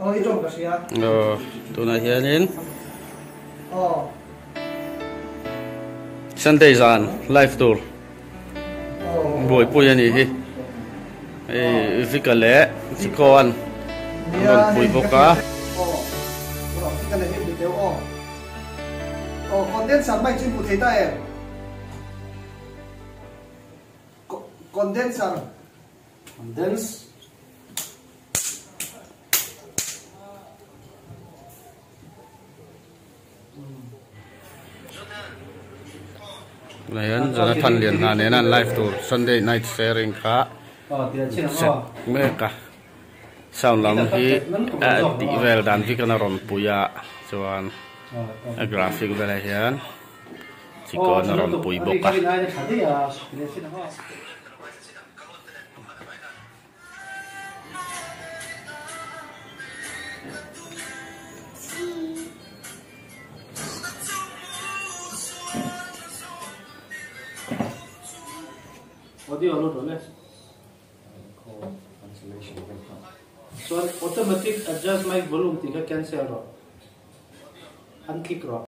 Aw tunah hianin Sunday zan live tur buaipui a nih hi hei Vika leh Chiko an rawn pui bawk a. Condenser. Condense. Tunah hian Jonathan Lianhna nena an live tur Sunday night sharing kha set mek a sound lam hi a tih vel dan vek a rawn pui a chuan a graphic velah hian chikawn a rawn pui bawk a. Audio lut rawh le. Chuan automatic adjust mic volume tih kha cancel rawh. An click rawh.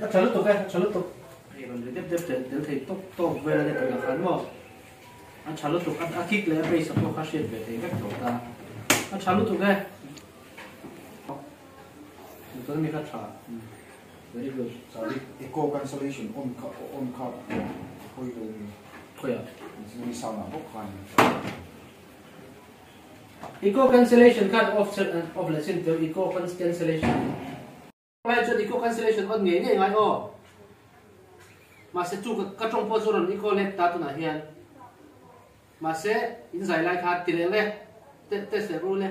A tha lutuk e, a tha lutuk. Hei rawn ri dep dep tel tel thei tawk tawk vel a ni tunah khan maw. A tha lutuk, a kick leh a bass a pawh kha hriat ve thei vek tawh ta. A tha lutuk e. Chuan mi kha tha. Very good. Sorry, echo cancellation on kha on kha pawi lo ni. Khawiah? Mi sound ah bawk khan. Echo cancellation khan off off leh chin teu echo cancellation. Lai chuan echo cancellation on ngei ngei ngai aw. Mahse chu ka tawng pawh chu rawn echo let ta tunah hian. Mahse in zai lai kha ti leh le test leh ru le.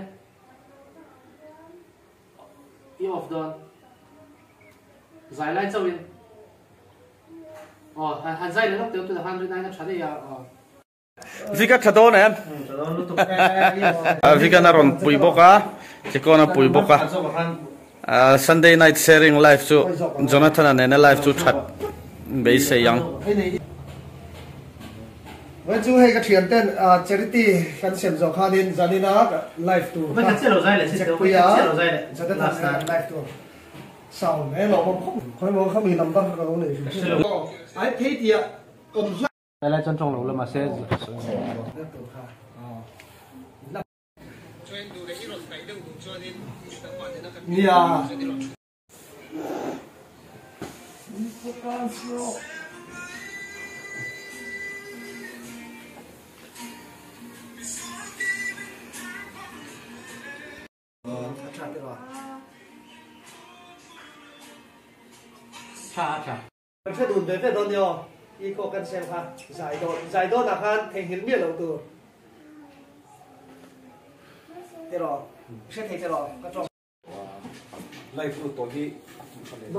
I off dawn. Zai lai chauhin. Aw han zai leh lawk teu tunah khan rin aiin a tha daih a aw. Vika tha dawn em? Vikan a rawn pui bawk a, Chikawn a pui bawk a. Sunday night sharing live chu Jonathan-a nena live chu that beisei ang. Vawi chu hei ka thian ten charity kan sem zawh khanin zanina live tur kha check pui a, Jonathan nen live tur sound he lawmawm khawp khawi maw kha mi number kha ka lo nei hrim hrim. Ai phei tiah awm hla. Helai chuan tawng lo la mahse Nia. Tha a tha. Kan hre dun ve ve dawn nia aw, i kaw kan sel kha zai dawn zai dawn ah khan theihnghilh miah lo tur tiraw i hre thei tiraw ka tawng. Live lut tawh hi a tih hran leh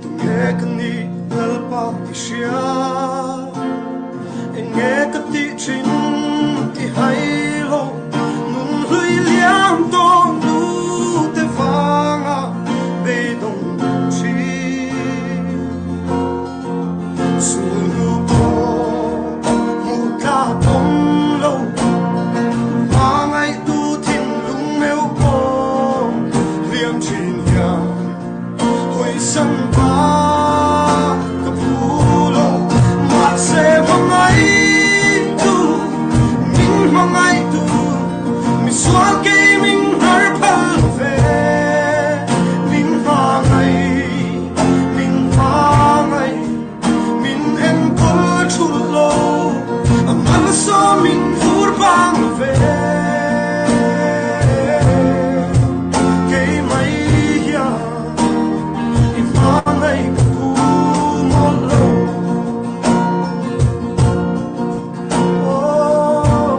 Tunge ka nih Lalpa i hria Enge ka tih thin i hai lo Nun hlui liam tawh nu te vanga beidawng thin Sulhnu pawh hmuh tlak awm lo Hmangaihtu thinlung meuh pawh hliam thin hian hawisan pa ka phu lo. Mahse hmangaihtu min hmangaihtu misual kei min har phal lo ve. Min hmangaih, min hmangaih. Min enkawl thulh lo, a malsawm min vur bang lo ve. Keimah hian i hmangaih ka pu mawlh lo. Oh.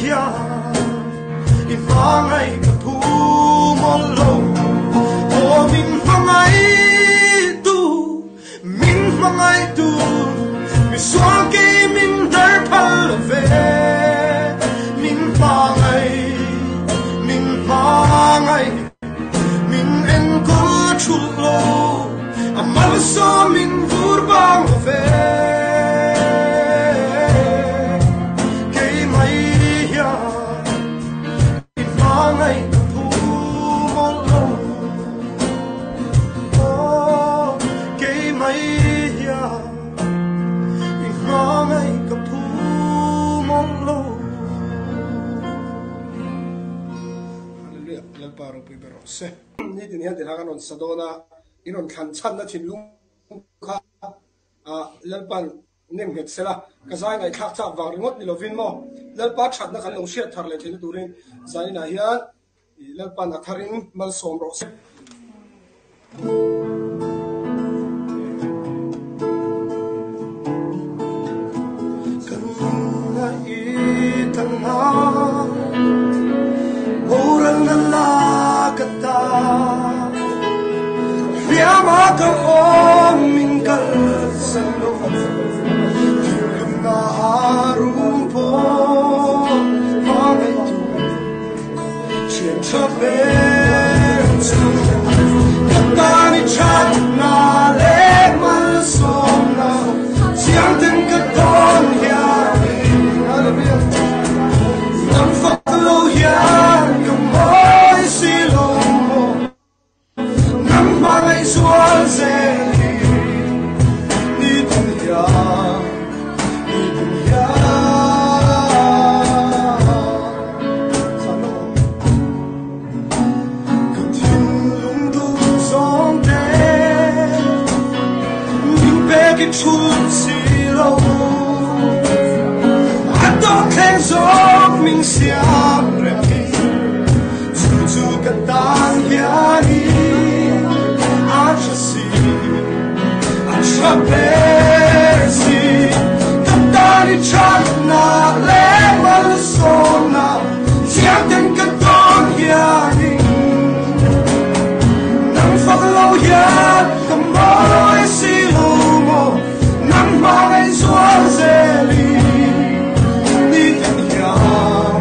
hian i hmangaih ka phu mawlh lo. Aw min hmangaihtu, min hmangaihtu, misual kei min dar phal lo ve. Min hmangaih, min hmangaih, min enkawl thulh lo, a malsawm min vur bang lo ve. Keimah hian i hmangaih ka phu mawlh lo. Aw, keimah hian i hmangaih ka phu mawlh lo. Hallelujah, Lalpa ropui ber rawh se. Nitin hian tilha kan rawn sa dawn a, in rawn thlan chhanna thinlung kha Lalpa'n nem nghet sela, ka zai ngaihthlak chak vang ringawt ni lovin maw Lalpa thatna kan lo hriat thar leh theihna turin zaninah hian Lalpa'n a tharin malsawm rawh se. Kan nunna i tangna boralna lak ata hliama ka awm min kalsan lo thinlungna a rum pawh hmangaihtu Thian tha ber chu ka tan i thatna leh malsawmna chiang ten ka tawn hian Hallelujah Nang fak lo hian ka mawi si lo maw Nang hmangaih zual zel hi ni tin hian ni tin hian Ka thinlung duh zawng te min pek i thul si lo A dawt thleng zawk min siam rem hi Chu chu ka tan hianin a tha si, a tha ber si. Ka tan i thatna leh malsawmna chiang ten ka tawn hianin nang fak lo hian ka mawi si lo maw, nang hmangaih zual zelin ni tin hian.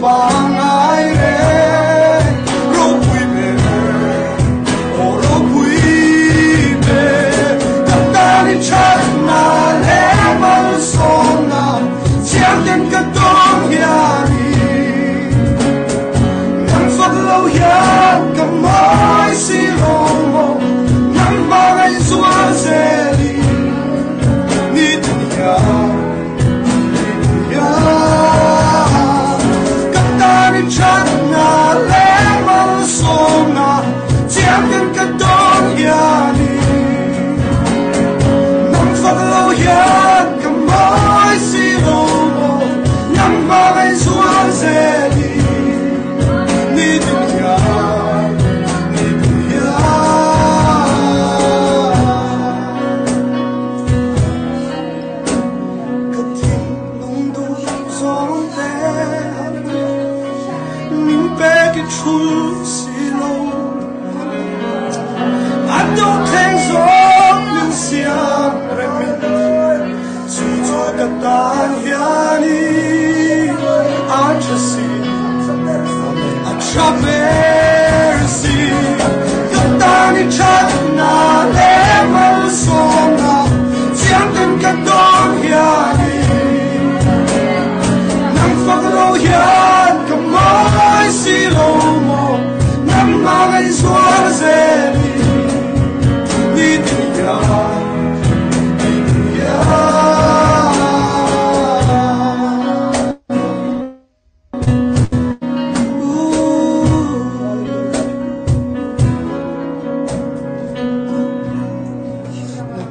Pangai reng ropui ber aw ropui ber ka tan i thatna leh malsawmna chiang ten ka tawn hianin nang fak lo hian ka mawi si lo maw nang hmangaih zual zelin nitin hian Ka thinlung duh zawng te min pek i thul si lo A dawhthleng zawk min siam remin chu chu ka tan hianin a tha si a tha ber si Ka tan i thatna leh malsawmna chiang ten ka dawn hianin nang fak lo hian ka mawi si lo maw nang hmangaih zual zelin nitin hian nitin hian.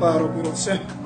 Lalpa ropui rawh se.